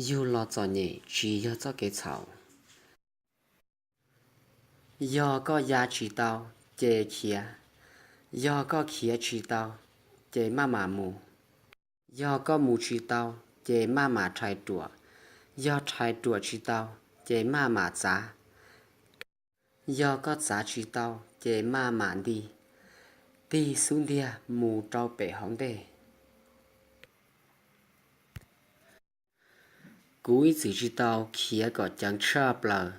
Yug los txom nyem tsis yog txoj kev txhaum. Yog koj ya tsis tau, ces khiav. Yog koj khiav tsis tau, ces maj mam mus. Yog koj mus tsis tau, ces maj mam rhais ruam. Yog rhais ruam tsis tau, ces maj mam txav. Yog koj txav tsis tau, ces maj mam nti, tig xub ntiag mus rau pem hauv ntej. Kuv ib txwm tsis tau khiav kom ceev tshaj plaws,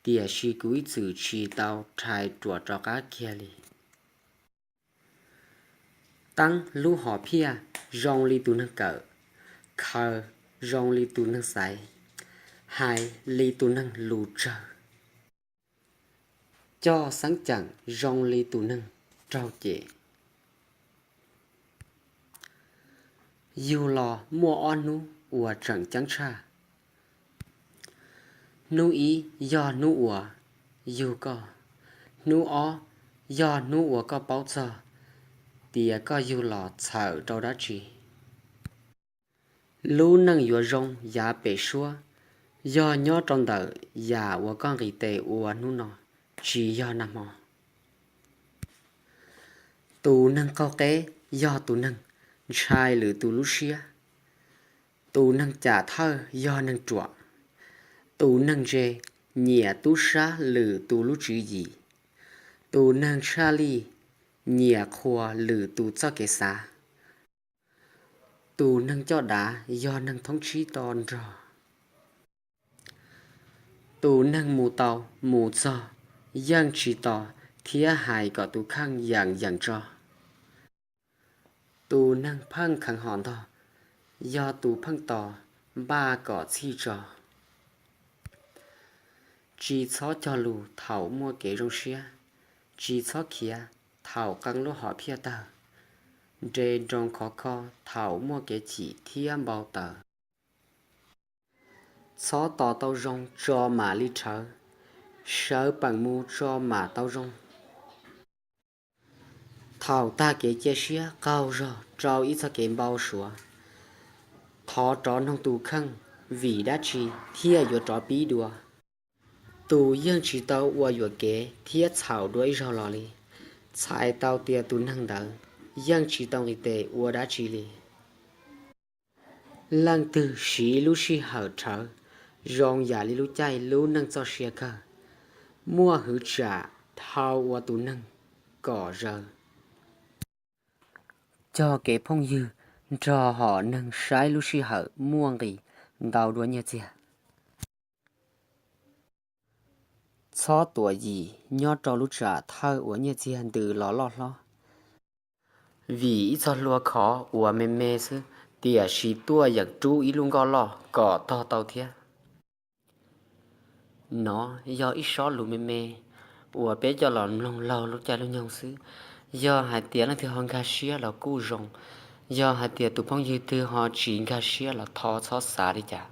tiam sis kuv ib txwm tsis tau rhais ruam rov qab kiag li. Teeb lub hom phiaj zoo li tus neeg kawm, khaws zoo li tus neeg xaiv, hais li tus neeg lus tsawg, coj xeeb ceem zoo li tus neeg raug cem. Yug los muaj ob hnub uas tseem ceeb tshaj. Hnub ib yog hnub uas yug koj. Hnub ob yog hnub uas koj paub txog tias koj yug los txhawm rau dab tsi. Lub neej yuav zoo yav pem suab yog nyob rau ntawm yam uas koj nqis tes ua hnub no, tsis yog nag hmo. Tus neeg qaug qeb yog tus neeg ntshai lwm tus lub siab. Tus neeg cam thawj yog neeg ruam. Tus neeg ntse nyiam tub sab lwm tus lub tswv yim. Tus neeg tshaj lij nyiam qhuas lwm tus txoj kev xav. Tus neeg coj dav yog neeg thoob tsib to nrog. Tus neeg mus tau mus txog yeej tsis tos thiab hais kom tus kheej yeem yeem tso. Tus neeg pheej kheev hom ntog yog tus pheej tos npaj kom txhij tso. Tsis txhob cog lus thaum muaj kev zoo siab, tsis txhob khiav thaum qee lub hom phiaj tawg. Nres nroos khov kho thaum muaj kev chim thiab npau taws. Txhob tos tau zoo tso mam li rhawv, sawv peem mus tso mam tau zoo. Thaum tag kev cia siab qaug zog rau ib txoj kev npau suav, thov rov noog tus kheej vim dab tsi thiaj yuav rov pib dua. Tus yeej tsis tau ua yuam kev thiab txhaum dua ib zaug los li, txhais tau tias tus neeg ntawd yeej tsis tau nqis tes ua dab tsi li. Leej twg siv lub sij hawm rhawv zoo yam li lub caij lub neej txoj sia kawg, muaj hwv tsam dhau ua tus neeg kom zaws. Cog kev phooj ywg nrog hom neeg saib lub sij hawm muaj nqis ntau dua nyiaj txiag. Txhob tuam yim nyob rau lub tsam thawj uas nyiaj txiag ntws los loj hlob. Vim ib txog hlua khov uas me me xwb, tiam sis tuaj yeem rub ib lub nkoj loj kom tog tau thiab. Nov yog ib sob lus me me uas peb coj los mloog laug lub caij lub nyoog xwb. Yog hais tias leej twg ho nkag siab los kuj zoo, yog hais tias tus phooj ywg twg ho tsis nkag siab los thov txhob xav li cas.